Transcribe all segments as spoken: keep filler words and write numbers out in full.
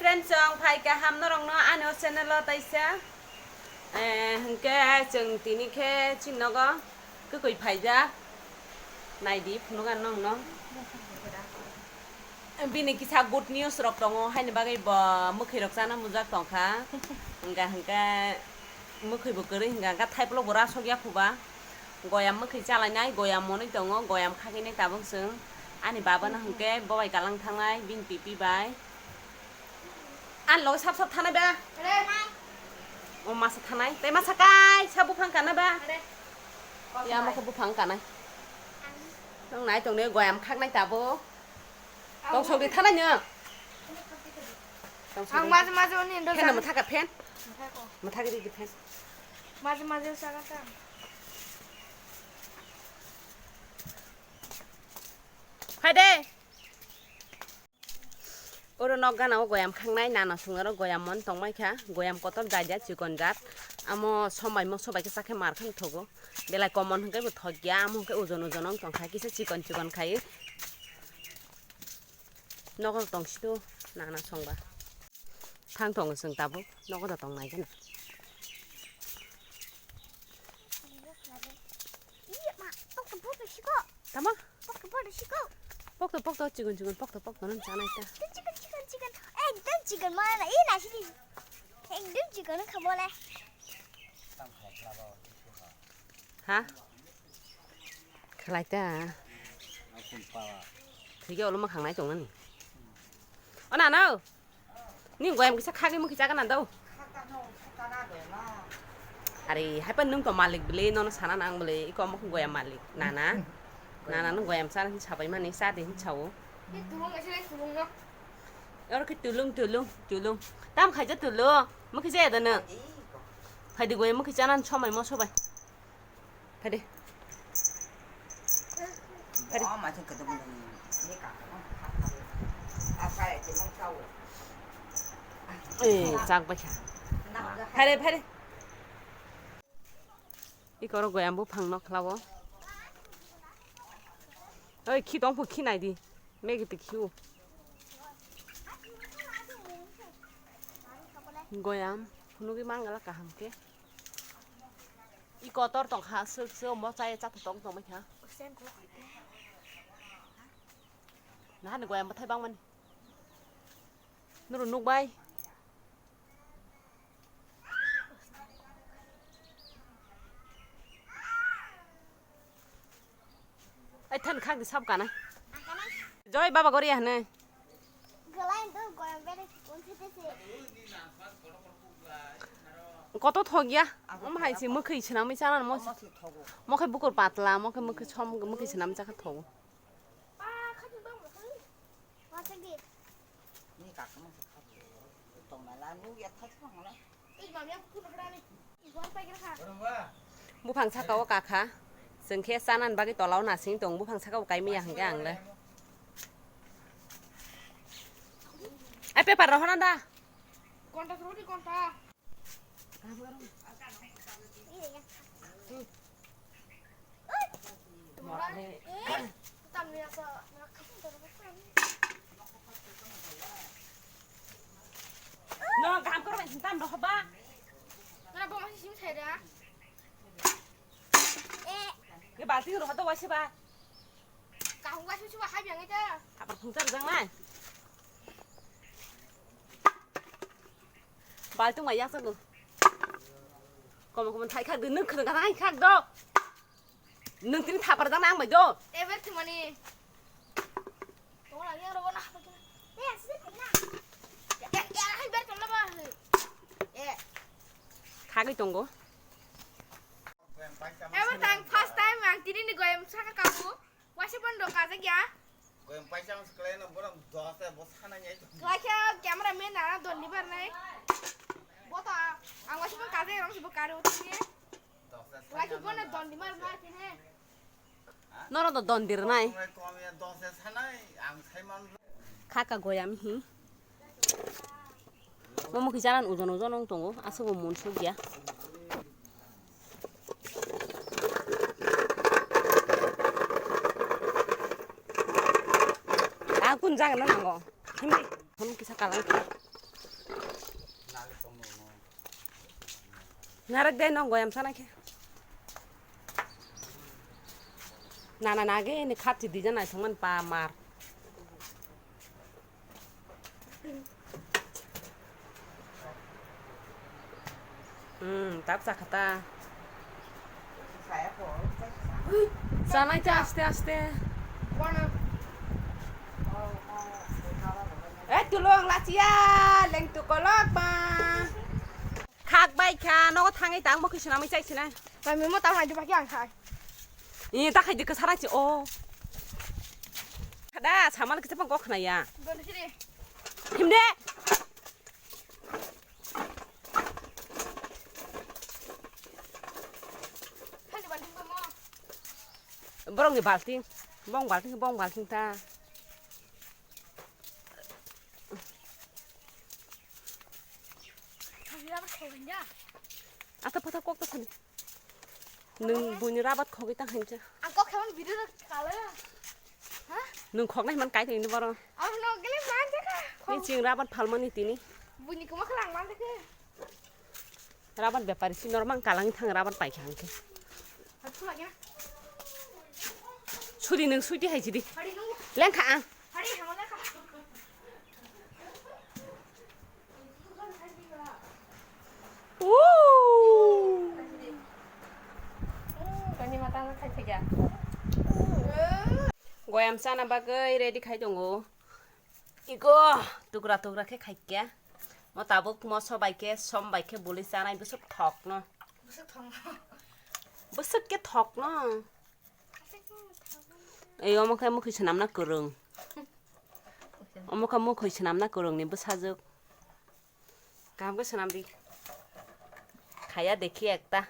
Friends, chwng phai kaham norokno ani o channel o taisa. Eh, hwnkhe chwng tini khe chini nogo kwkwi phaijak. Naidi phunukha nongno. Bini kisa good news rok tongo, haini bagwi bo mwkhwi rok chana mujak tongkha. Hwnkha hwnkhe mwkhwi bo kwrwi hwnkha hwnkhe thaiplok bo rasok ya phuba. Goyam mwkhwi chalainai, goyam monwi tongo, goyam khakinai tabuk chwng. Ani baba no hwnkhe bo bai kalang thangnai, bini pipi bai. Ani loge sap sap thanai ba? Are. O masa thanai, tei masa kai, sa buphang kana ba? Are. Ya, mokhe buphang kanai. Nang nai tongnai, goyam khaknai tabuk. Tong sogwi thanai no. Tong sogwi. Ang maje maje oni ndo. Fan jan. Mwthaka fan. Mwthaka. Mwthaka di fan. Maje maje saga ta. Phai de. Oro nok gana o goyam khangnai, nana swngnaro goyam mon tongmai kha, goyam kotor jat jat chikon jat. Amo sombai mo sobai khe chakhe mar khan thogo. Belai komon hwnkhe bo thok ya, amo hwnkhe ojon ojon wng tongkha, kisa chikon chikon khai. Nogo tong situ nana songba. Thang tongo chwng tabuk, nogo da tong nai gana. Iya, ma, pokto pokto siko. Tama? Pokto pokto siko. Pokto pokto, chikon chikon, pokto pokto nang chanai ta. Chikon chikon chikon, ekdom chikon mana, ina sini. Ekdom chikon khamole. Ha? Khlai ta. Thwikhe ulo mwkhang nai tongnani. O nana o. Ni goyam kisa khagwi mukhi chagana do. Are, haipa nwng to malik bwle, nono sana nang bwle, iko omo khe goyam malik. Nana. Nana nwng goyam sana hin sabai mani, sa de hin sao. Oro khe tulung, tulung, tulung. Tam khaija tulung. Mukhi jaya da nwng. Phaidi goyam mukhi chana somai mo sobai. Phaidi. Phaidi. Eh, chak bai kha. Phaidi, phaidi. Iko oro goyam buphang nok khlawo. Oi, khi tong phu khi nai di. Megi ti khiu. Goyam phunugwi mangala kaham khe. I kotor tong kha, swk swk omo chaya cha tong tong bai kha. Nahani goyam bwthai bangmani. Nuru nuk bai. Ai than khak di sab kana. Joy baba gori hane. Koto thok ya. Om hai si mukhi sinami chana mo. Mokhe bukur patla, mokhe mukhi som, mukhi sinami chakha thogo. Buphang saka o kakha, chwng khe chanani bagwi tola o nasing tong, buphang saka o kaimya hwnkhe ang le. Ai paper rohorna da. No, gam koro bai tam roh ba. Nana bo masi sim sai da. Ye balti roh to wasi ba. Kahung wasi wasi ba hai biang ita. Apa phungchar jang nai. Baltung bai yak sago. Komo komo thai khak do, nwng khwrwng kha thai khak do. Nwng tini thapar jang nang bai do. Eber thumani. Tong lang yang rogo na. Ya, sini thai na. Ya, ya, hai ber tong na ba. Eh. Khagwi tongo. Eber tang first time ang tini ni goyam saka kabu. Waisa bono rok kajak ya. Goyam paisa ang sekolahnya bono dosa bo sana nyai. Kelaisa camera man nana don di bar nai. Bo to ang waisa bono kajak rong si bo karo tini. Dosa sana. Kelaisa bono don di mar mar tini. Noro do don dir nai. Kome kome dosa sana ang sai man. Khaka goyam hi. Momo kisa nan ujon ujon wng tongo, aswk bo munsuk ya. Ah, kun jaga no nango. Himri, hon kisa kalang. Narek de nong goyam sana khe. Nana nage ni khat si dijan ai songman pa mar. Hmm, tak sakata. Sanai ta aste aste. Eh, tulung lachia, leng tu kolok ba. Khak bai kha, nogo thangwi tang mokhi swnamwi chai sinai. Mami mo tang hai jubaki ang khai. Ni ta khai dikha sarai si o. Khada samal kisa pang kok khna ya. Dole siri. Himde. Khali balting mo. Borok ni balting. Bong balting, bong balting ta. Khali abar khogin ya. Ata pata kok ta sani. Nwng buini rabat khogwi ta hincha. Ang kok khaman video rok kala. Ha? Nwng khoknai man kai thangni boro. Ang no gele man jaka. Ni ching rabat phalmani tini. Buini kuma khalang man jaka. Rabat bepari si normal kalang thang rabat pai kha hangke. Hathu lagi na. Sudi nwng suiti hai jidi. Hari nung. Lengkha ang. Hari hamala kha. Goyam chana bagwi ready khai tongo. Iko tukra tukra khe khaikya. Mo tabuk moso bai khe som bai khe buli chanai bwswk thokno. Bwswk khe thokno. Ei omo khe mokhi swnamna kwrwng. Omo khe mokhi swnamna kwrwngni bwsajwk. Kaham khe swnam di. Khaya dekhi ekta.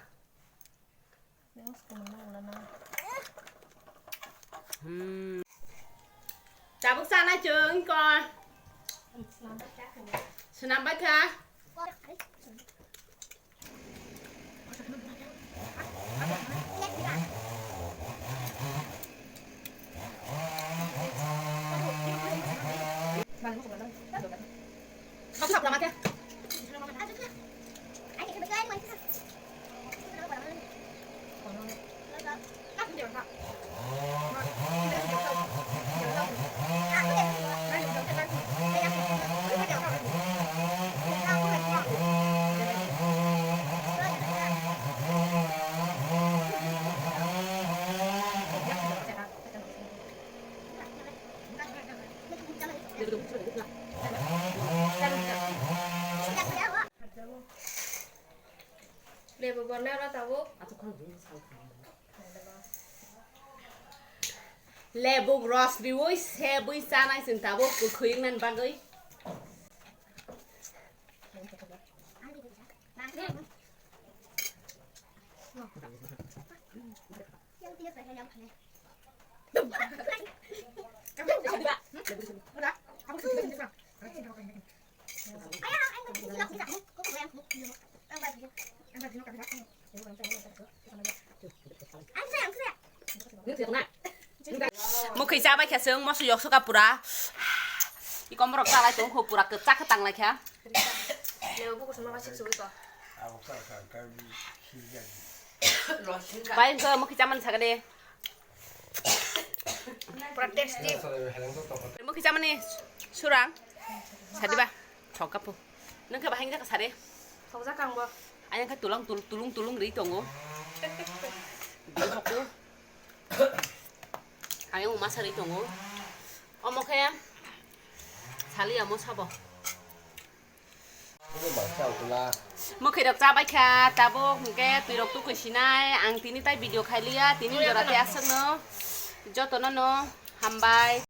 Hmm. Tabuk chanai chwng ko. Swnam bai kha. Lebu bornai oro tabuk. Lebuk ros riui sebui chanai chwng tabuk kwkhwi wngnani bagwi. Mokhi chabai khe chwng moso yoksoka pura. I komborok chalai tong kho pura kwchak khe tanglai kha. Leo buku suma ba sik sugui ko. Bai wngkha mokhi chamani sakha de. Pura tasty. Mokhi chamani surang. Sadiba. Thok kapo. Nang khe bahai wngkha sare. Thok jak ang bo. Ayang khe tulang tul-, tulung tulung ri tongo. Bil hoko. Ayang uma sari tongo. Omo khe saliya mo sabo. Mokhi rok chabai kha, tabuk hwnkhe twi rok tukui sinai. Ang tini tai video khai liya, tini jora tei aswkno jotono no hambai,